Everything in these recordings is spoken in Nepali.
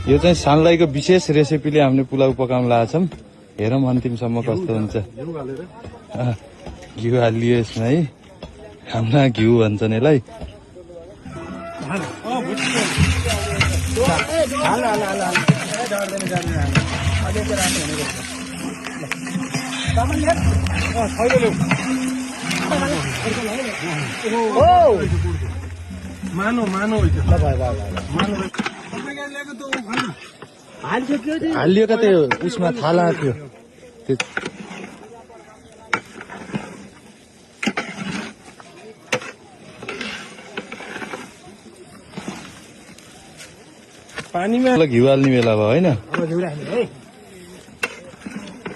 यो चाहिँ सानलाईको विशेष रेसिपीले हामीले पुलाउ पकाउन लागेको छौँ। हेरौँ अन्तिमसम्म कस्तो हुन्छ। घिउ हालियो यसमा है, खाना घिउ भन्छन् यसलाई। हालियो क्या त्यो उसमा थाला थियो। पानीमा घिउ हाल्ने बेला भयो होइन।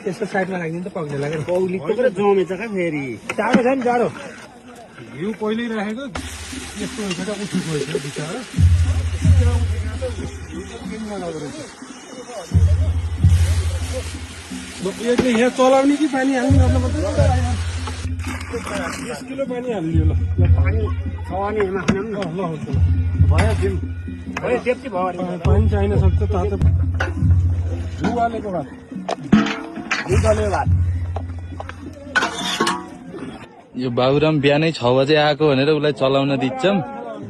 त्यसको साइडमा राखिदिनु त पग्ने लाग्यो। पौलीको पुरा जमेछ क्या फेरि। जाडो छ नि जाडो। घिउ पहिल्यै राखेको यस्तो हुन्छ क्या उठु गएछ बिचरा। यो चाहिँ यहाँ चलाउने कि पानी हाल्नु गर्न पर्छ। 20 किलो पानी हालिदियो ल। पानी छ भने हेमा खाना पनि ल हुन्छ भयो दिउँ। भयो सेफ्टी भयो अरे। पानी चाहिन सक्छ तातो। घिउ हालेको भात। घिउ दलेको भात। यो बाबुराम बिहानै 6 बजे आएको भनेर उसलाई चलाउन दिन्छौँ।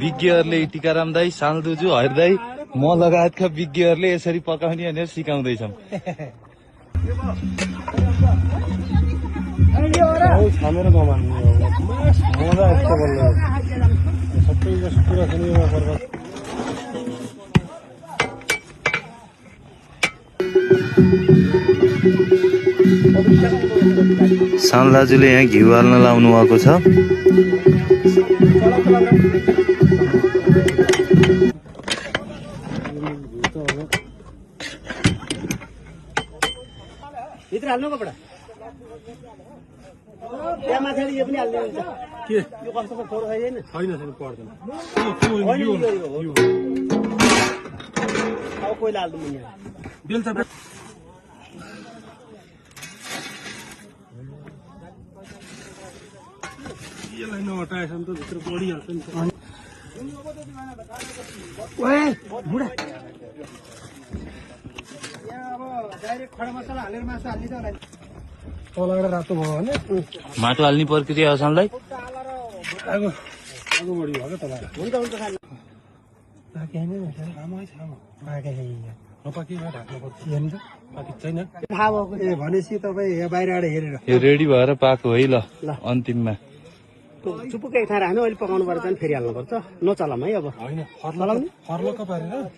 विज्ञहरूले टिकाराम दाई, सालदुजु, हरिदाई, म लगायतका विज्ञहरूले यसरी पकाउने भनेर सिकाउँदैछौँ। छामेर कमान्ने मजा यस्तो बल्ल सबै कुरा सुनेर पर्छ। साल दाजुले यहाँ घिउ हाल्न लाउनु भएको छ। भित्र हाल्नु कपडा। त्यहाँ माथि यो पनि हाल्नु हुन्छ। के यो कस्तो फोहोर छैन। छैन छैन पर्दैन। अब कोइला हाल्नु मन यहाँ। बेलचा यसलाई नहटाएसम्म त भित्र बढिहाल्छ नि त। ओए बुढा यहाँ अब डाइरेक्ट खडा मसला हालेर मासु हाल्ने त होला। तलबाट रातो भयो भने माटो हाल्ने प्रक्रिया हो साललाई। आगो आगो बढी भयो क्या तल। हुन्छ हुन्छ खानु। पाके होइन आमै छ पाके नपाकेमा ढाक्नु पर्छ हेर्नु त पाके छैन। थाहा भएको ए भनेपछि तपाईँ यहाँ बाहिरबाट हेरेर यो रेडी भएर पाएको है ल अन्तिममा। चुपुक्कै ठाउँ राख्नु। अहिले पकाउनु पर्छ भने फेरि हाल्नुपर्छ। नचलाम है अब। होइन चलाउने फर्लक्क पारेर